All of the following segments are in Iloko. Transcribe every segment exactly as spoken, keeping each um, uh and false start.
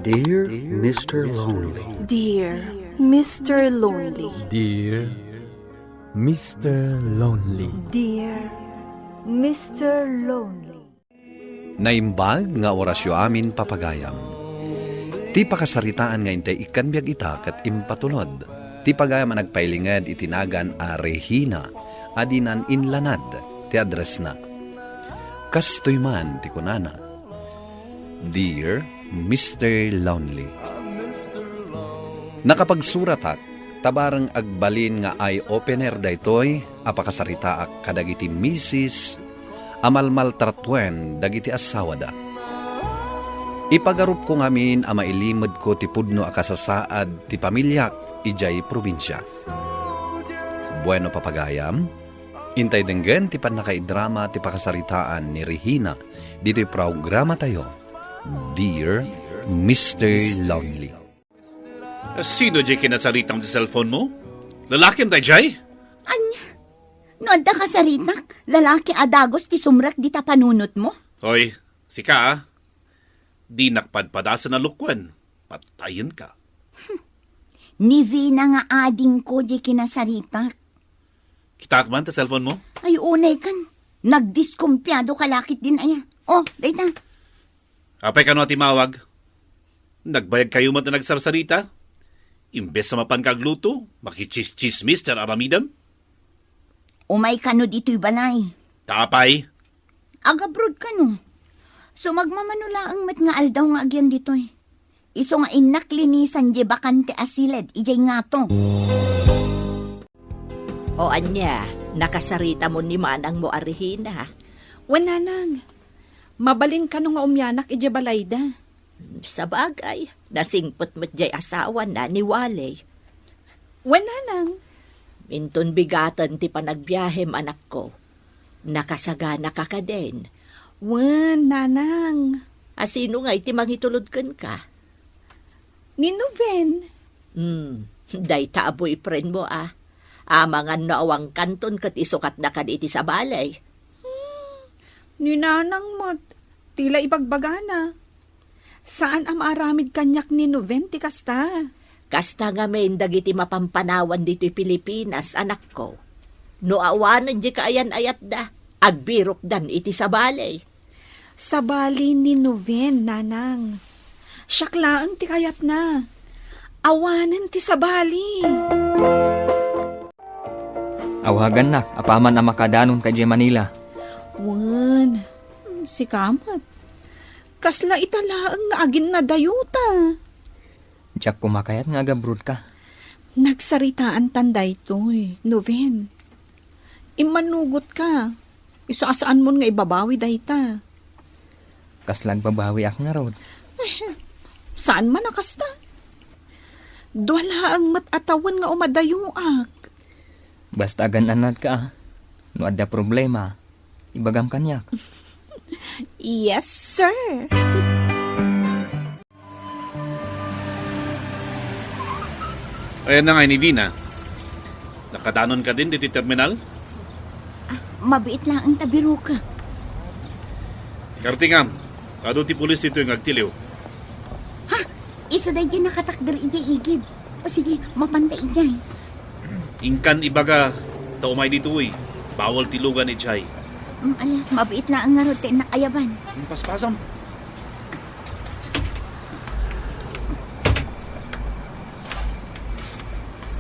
Dear Mister Lonely. Dear Mister Lonely. Dear Mister Lonely. Dear Mister Lonely. Naimbag nga orasyo amin, papagayam. Ti pakasaritaan nga intay ikkan biag ita ket impatulod ti pagayam a nagpailinged iti nagan a Regina a dinan inlanad ti addressna. Kastoy man ti kunana, "Dear Mister Lonely." Nakapagsuratak ta bareng agbalin nga eye-opener daytoy a pakasaritaak kadagiti misis a malmaltratuen dagiti asawada. Ipagarupko ngamin a mailimedko ti pudno a kasasaad ti pamiliak idiay probinsia. Bueno, papagayam, intay denggen ti pannakaidrama ti pakasaritaan ni Regina ditoy programatayo, Dear Mister Lonely. Sino diay kinasaritam ti cellphone mo? Lalakim daydiay? Ania? No adda kasaritak, lalaki a dagus ti sumrek dita panunotmo? Hoy, sika, ah. Dinak padpadasen a lukuen. Patayenka. Ni Vina nga adingko diay kinasaritak. Kitaek man ta cellphone mo? Ay, unay kan. Nagdiskumpiado ka lakit din aya. Oh, dayta. Apay kano a timmawag? Nagbayag kayo met a nagsarsarita? Imbes a mapanka agluto, makichismis ti aramidem? Umay kano ditoy balay. Ta apay? Agabroad kano. Sumagmamano laeng met nga aldaw nga agyan ditoy. Isu nga innak linisan diay bakante a siled idiay ngato. O ania, nakasaritam ni manangmo a Regina? Wen, nanang. Mabalin kano nga umianak idiay balayda? Sabagay, nasingpet met diay asawana ni Wally. Wen, nanang. Inton bigaten ti panagbiahem, anakko. Nakasaganaka kadin? Wen, nanang. A sino ngay ti mangitulod kenka? Ni Noven. Hmm, dayta a boyfriend mo, ah. Amangan no awan kanton ket isukatna kadi iti sabali. Hmm, ni nanang met, ti la ibagbagana. Saan a maaramid kaniak ni Noven ti kasta. Kasta ngamin dagiti mapampanawan ditoy Pilipinas, anakko. No awanen diay kaayan-ayatda, agbirokdan iti sabali. Sabali ni Noven, nanang. Siak laeng ti kayatna. Awanen ti sabali. Awagannak apaman a makadanonka idiay Manila. Wen, hmm, sika met. Kasla ita laeng nga aginnadayota. Diak koma kayat nga agabroadka. Nagsaritaantan daytoy, Noven. Immanugotka. Isu a saanmon nga ibabawi dayta. Kasla agbabawiak ngarud? Eh, saan man a kasta? Dua laeng met a tawen nga umadayoak. Basta agan-annadka, ah. No adda problema, ibagam kaniak. Yes, sir. Ayan na nga ni Vina. Nakadanonka din ditoy terminal? Ah, mabiit laeng ta birokek. Kartingam, adu ti pulis ditoy nga agtiliw. Ha? Isu daydiay nakatakder idiay igid. O sige, mapanta idiay. Inkan ibaga ta umay ditoy. Bawal ti lugan idiay. Mm, ala, mabiit laeng ngarud ti innak ayaban. Mm, paspasam.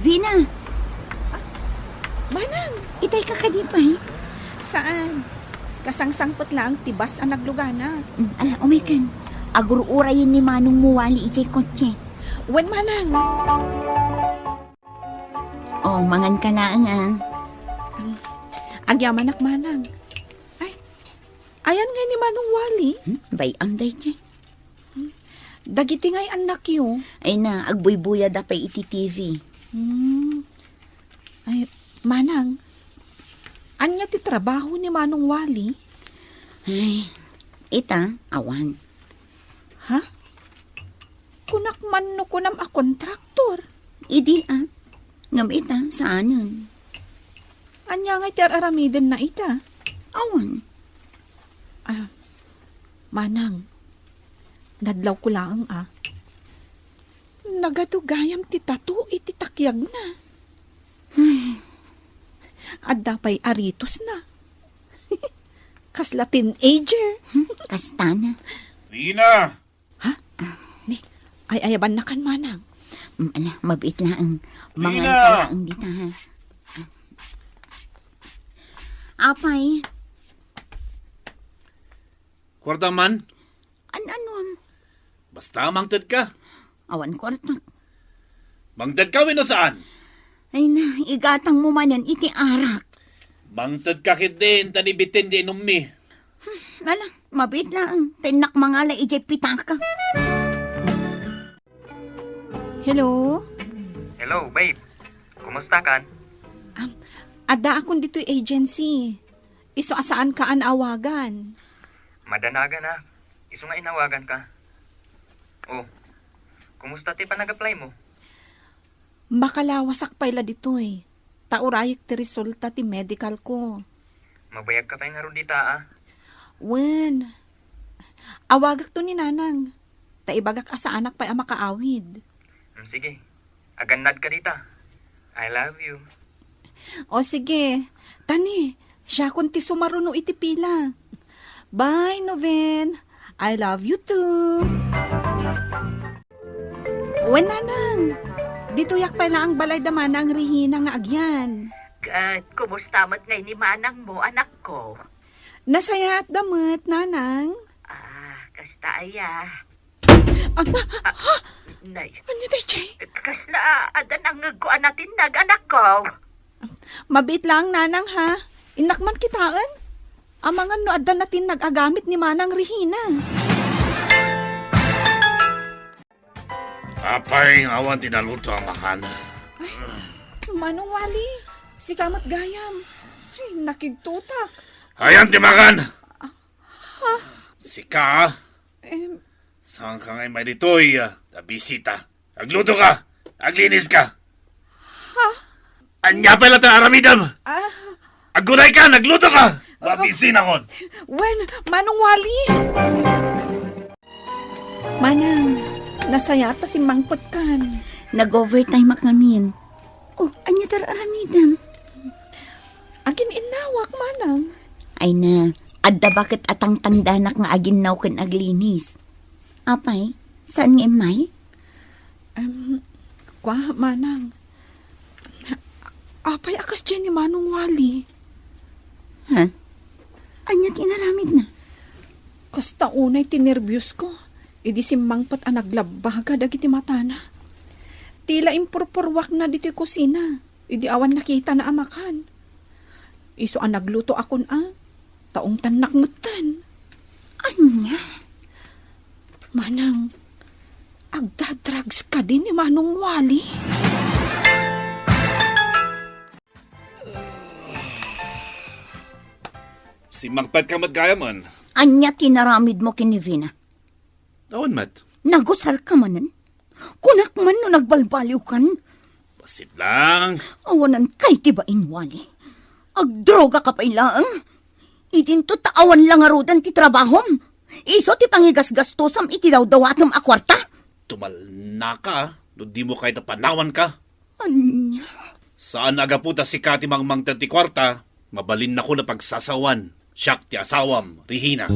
Vina! Ah, manang! Itay ka kadi pay? Saan? Kasangsangpet laeng ti bus a naglugana. Mm, ala, umaykan. Agur-urayen ni manong mo Wally idiay kotse. Wen, manang. Oh, mangan ka laeng, ah. Agyamanak, manang. Ay, ayan ngay ni Manong Wally? Hmm, bay-am daydiay. Dagiti ngay annakyo? Ay na, agbuybuyada pay iti T V. Hmm. Ay, manang, ania ti trabaho ni Manong Wally? Ay, ita, awan. Ha? Kunak man no kunam a kontraktor. Idi, ah. Ngem ita, saanen. Ania ngay ti ar-aramidenna ita? Awan. Ah, manang, nadlawko laeng, ah. Nagadu gayam ti tattoo iti takyagna. Adda pay aritosna. Kasla teenager. Kastana. Rina! Ha? Ni, ay-ayabannakan, manang. Mm, ala, mabiit laeng. Mangan ka laeng dita, ha? Apay? Kwarta man? An-anuam? Basta mangted ka. Awan kwartak. Mangted ka wenno saan? Ay na, igatang mo manen iti arak. Mangted ka ketdin, ta ni bitin di inummi. Hmm, ala, mabiit laeng. Ta innak mangala idiay pitaka. Hello? Hello, babe. Kumusta kan? Um, adda akon ditoy agency. Isu a saan ka a naawagan. Madanagan a. Isu nga inawagan ka. Oh, kumusta ti panag-apply mo? Makalawasak pay la ditoy. Ta urayek ti resulta ti medical ko. Mabayag ka pay ngarud dita, a? Wen. Awagakto ni Nanang. Ta ibagak a saanak pay a makaawid. Mm, sige. Agannad ka dita. I love you. O sige. Tani, siakon ti sumaruno iti pila. Bye, Noven. I love you too. Wen, Nanang. Ditoyak pay laeng balay da Manang Regina nga agyan. Ket kumusta met ngay ni manang mo, anak ko? Nasayaat da met, Nanang. Ah, kasta aya. Ana? Ah, nay. Ania daydiay? Kasla adda nangngegko a natinnag, anak ko. Mabiit laeng, Nanang, ha? Innak man kitaen. Amangan no adda natinnag a gamit ni Manang Regina. Apay nga awan ti naluto a makan? Ay, Manong Wally, sika met gayam. Ay, nakigtotak. Ayan ti makan! Ha? Sika, a? Em. Saan ka ngay may ditoy, a, a bisita? Agluto ka! Aglinis ka! Ha? Ania pay la ti aramidem? Ah. Agunay ka! Nagluto ka! Mabisinakon! Wen, Manong Wally! Manang, nasayaat ta simmangpetkan. Nag-overtime ak ngamin. Oh, ania ti ar-aramidem? Agin-innawak, Manang. Ay na, adda baket a tangtangdanak nga aginnaw ken aglinis. Apay, saan nga immay? Em, kua, Manang. Apay a kasdiay ni Manong Wally? Ha? Ania ti inaramidna? Kasta unay ti nerbios ko, idi simmangpet a naglabbaga dagiti matana. Ti la impurpurruakna ditoy kusina, idi awan nakitana a makan. Isu a naglutoakon a, ta ungtannak metten. Ania? Manang, agda-drugs kadi ni Manong Wally? Simmangpet ka met gayam. Ania ti inaramidmo ken ni Vina? Awan met. Nagusar ka manen? Kunak man no nagbalbaliwkan. Bassit lang. Awanan kay ti bain, Wally. Agdroga ka pay laeng. Idinto ta awan la ngaruden ti trabahom. Isu ti pangigasgastosam iti dawdawatem a kuarta. Tumalna ka, no dimo kayat a panawan ka. Ania? Saan a gapu ta sika ti mangmangted ti kuarta, mabalinnakon a pagsasawan. Siak ti asawam, Regina.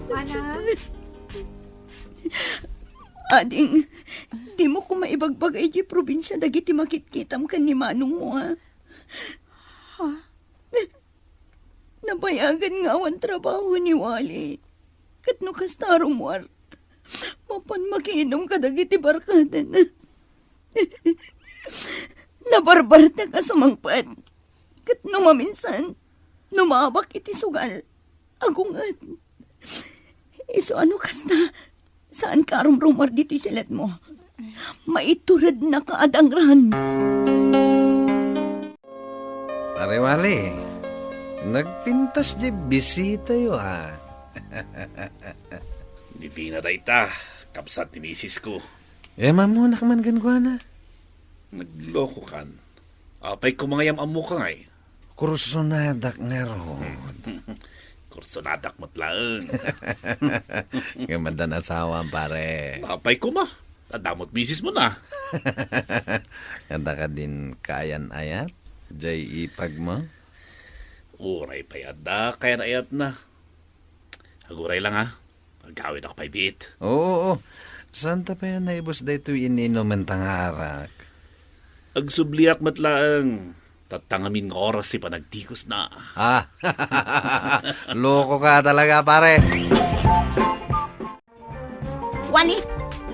Manang? Ading, dimo koma ibagbaga idiay probinsia dagiti makitkitam ken ni manongmo, a? Ha? Nabayagan nga awan trabaho ni Wally. Ket no kasta a rummuar, mapan makiinum kadagiti barkadana. Nabarbartek a sumangpet. Ket no maminsan, numabak iti sugal, agunget. Isu a no kasta, saanka a rumrumuar ditoy siletmo. Maiturednaka a dangran. Pare Wally, nagpintas diay bisitayo, a. Divina dayta, kabsat ni misis ko. Em-ammonak man kenkuana. Naglokokan. Apay koma nga yam-ammoka ngay? Kursonadak ngarud. Personadak met laeng. Ngem addan asawam, pare. Apay koma? Adda met misis mo na. Adda kadin kaayan-ayat? Jay ipag mo? Uray pay adda kaayan-ayatna. Aguray lang, ha. Agawid ako pay biit. Oo, oo. Saan ta pay naibus daytoy ininumen ta nga arak? Agsubliak met laeng. Tatta ngamin nga oras ti panagtikos na. Ah, loko ka talaga, pare. Wani,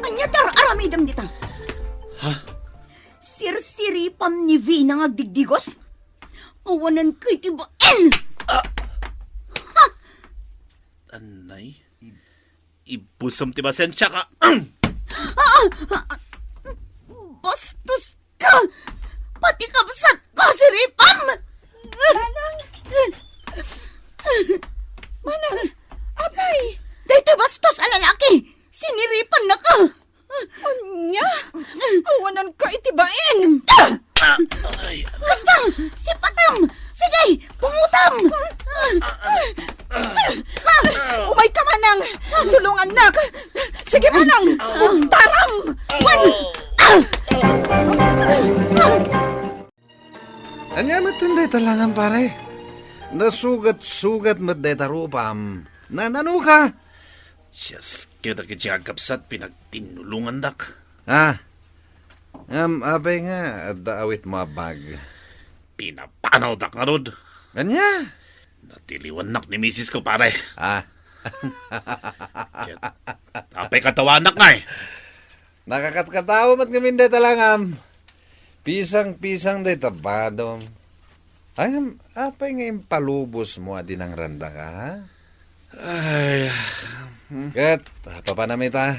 ania ti ar-aramidem dita? Ha? Sirsiripam ni Vina nga agdigdigos? Awanenko iti bain! Ah! Ha! Anay? Ibusem ti pasensiak. Ah! Bastos ka! Pati kabsatko, siripam! Manang! Manang! Apay! Daytoy bastos a lalaki! Siniripannaka! Ania? Awanenka iti bain! Kasta! Sipatam! Sige! Pungutam! Umayka, Manang! Tulongannak! Sige, Manang! Taram! Wen! Ania met dayta langam, pare? Nasugat-sugat met dayta rupam. Nanano ka? Dios, kadagiti agkabsat, pinagtinnulongandak. Ah, ngem apay nga adda awitmo a bag? Pinapanawdak ngarud. Ania? Natiliwannak ni misis ko, pare. Ah. Ket apay katawanak ngay? Nakakatkatawa met ngamin dayta langam. Pisang-pisang dayta badom. Ay, ngem, apay nga impalubos mo a di nangrandaka, ha? Ay, hmm. Ket, apapanam ita?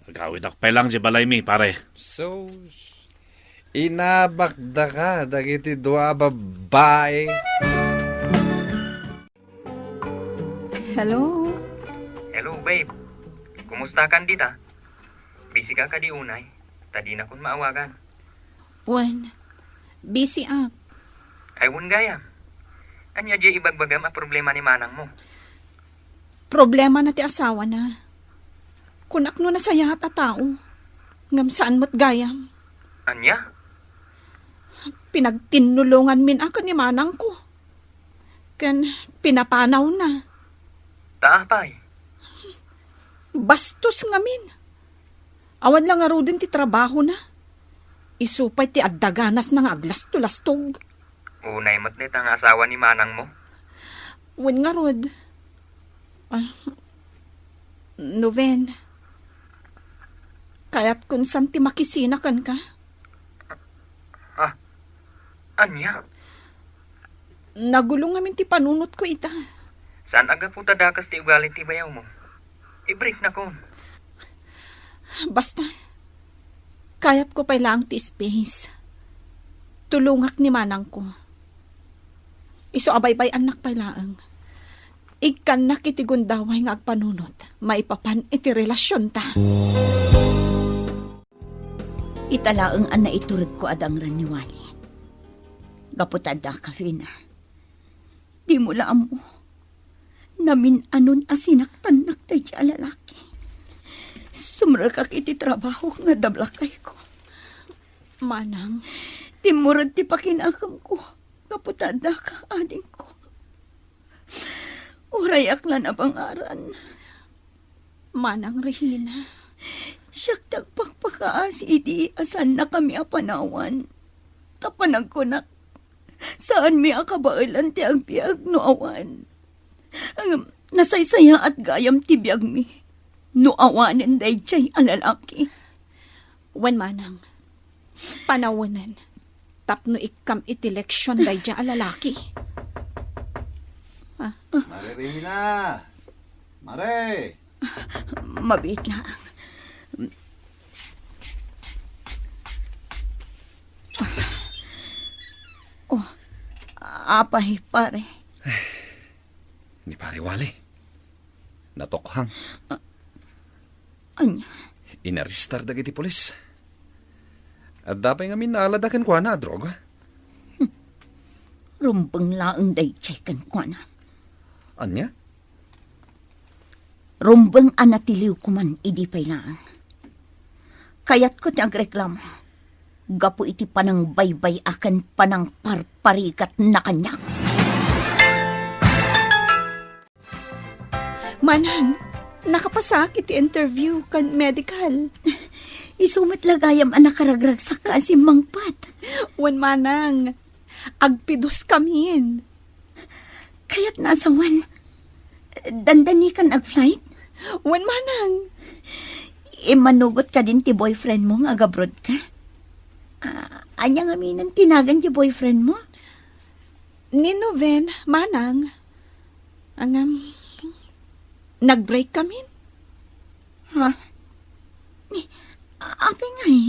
Agawidak pay lang di balaymi, pare. Sus, inabakdaka dagiti dua a babbai. Hello? Hello, babe. Kumusta kan dita? Busy ka kadi unay? Ta dinakon maawagan. Wen, busy ak. Ay, wen gayam. Ania diay ibagbagam a problema ni manangmo? Problema na ti asawana. Kunak no nasayaat a tao. Ngem saan met gayam. Ania? Pinagtinnulonganmin a ken ni manangko. Ken pinapanawna. Ta apay? Bastos ngamin. Awan la ngaruden ti trabahona. Isu pay ti adda ganasna nga aglastulastog. Unay met dayta nga asawa ni manangmo? Wen ngarud. Ah, Noven, kayatkon san ti makisina kenka? Ah, ania? Nagulo ngamin ti panunotko ita. Saan a gapu ta dakes ti ugali ti bayawmo? I-break nakon. Basta, kayatko pay laeng ti space. Tulongak ni manangko. Isu a baybay-annak pay laeng. Ikkannak iti gundaway nga agpanunot maipapan iti relasionta. Ita laeng a naituredko a dangren ni Wally. Gapu ta adda ka, Vina. Dimo la ammo. Namin-anon a sinaktannak daydi a lalaki. Sumrekak iti trabaho nga adda blakayko. Manang. Timmured ti pakinakemko. Gapu ta adda ka, adingko. Urayak la nabangaran. Manang Regina. Siak ti agpakpakaasi idi a saannakami a panawan. Ta panagkunak, saanmi a kabaelan ti agbiag no awan. Ngem nasaysayaat gayam ti biagmi no awanen daydiay a lalaki. Wen, manang. Panawenen tapno ikkam iti leksion daydiay a lalaki. Ah. Mare Regina! Mare! Mabiit laeng. Oh, apay, pare? Ni Pare Wally. Natukhang. Ah, ania? Inarestar dagiti pulis. Adda pay ngamin naalada kenkuana a droga. Hmm. Rumbeng laeng daydiay kenkuana. Ania? Rumbeng a natiliwko man idi pay laeng. Kayatko ti agreklamo gapu iti panangbaybay-a ken panangparparigatna kaniak. Manang, nakapasak iti interview ken medical. Isu met la gayam a nakaragragsak ka a simmangpet. Wen, Manang, agpidoskamin. Kayatna a sawen, dandanikan ag-flight? Wen, Manang. Immanugot kadin ti boyfriend mo nga agabroad ka? Ah, ania ngamin ti nagan ti boyfriend mo? Ni Noven, Manang. Ngem, nag-break kamin. Ha? Ni, apay ngay?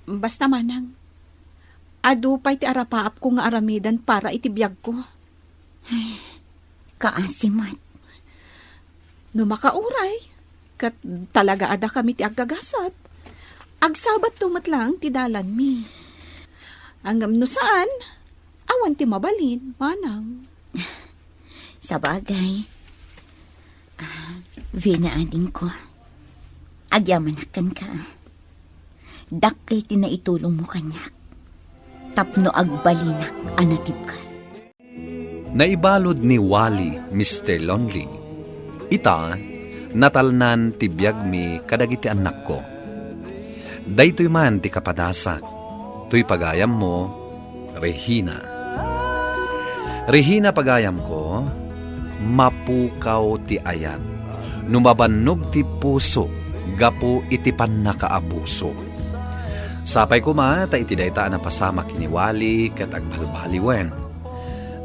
Basta, Manang, adu pay ti arapaapko nga aramiden para iti biagko. Ay, kaasi met. No makauray, ket talaga a dakami ti aggagasat, agsabatto met laeng ti dalanmi. Ngem no saan, awan ti mabalin, Manang. Sabagay. Ah, Vina, adingko, agyamanak kenka. Dakkel ti naitulongmo kaniak tapno agbalinak a natibker. Naibalud ni Wally, Mister Lonely. Ita, natalnan ti biagmi kadagiti annakko. Daytoy man ti kapadasak. Toy pagayammo, Regina. Regina, pagayamko, mapukaw ti ayat no mabannog ti puso gapu iti pannakaabuso. Sapay koma ta iti dayta a napasamak ni Wally ket agbalbaliwen.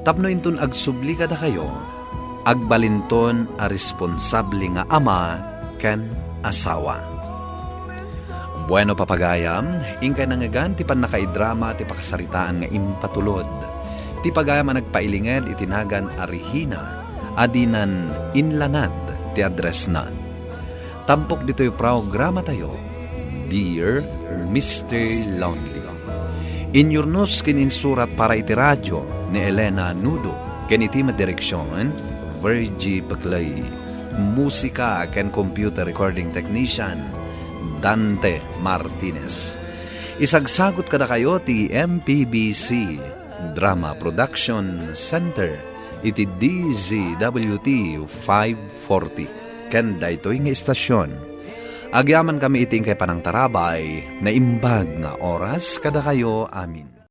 Tapno inton agsubli kadakayo, agbalinton a responsable nga ama ken asawa. Bueno, papagayam, inkay nangngegan ti pannakaidrama ti pakasaritaan nga impatulod. Ti pagayam a nagpailinged iti nagan a Regina a dinan inlanad ti addressna. Tampok ditoy programatayo, Dear Mister Lonely. Inyurnos ken insurat para iti radio ni Elena Nudo ken iti met direksion, Virgie Peclay. Musika ken computer recording technician, Dante Martinez. Isagsagot kadakayo ti M P B C Drama Production Center iti D Z W T five forty. Ken daytoy nga istasyon, agyamankami iti inkay panangtarabay, naimbag nga oras kadakayo amin.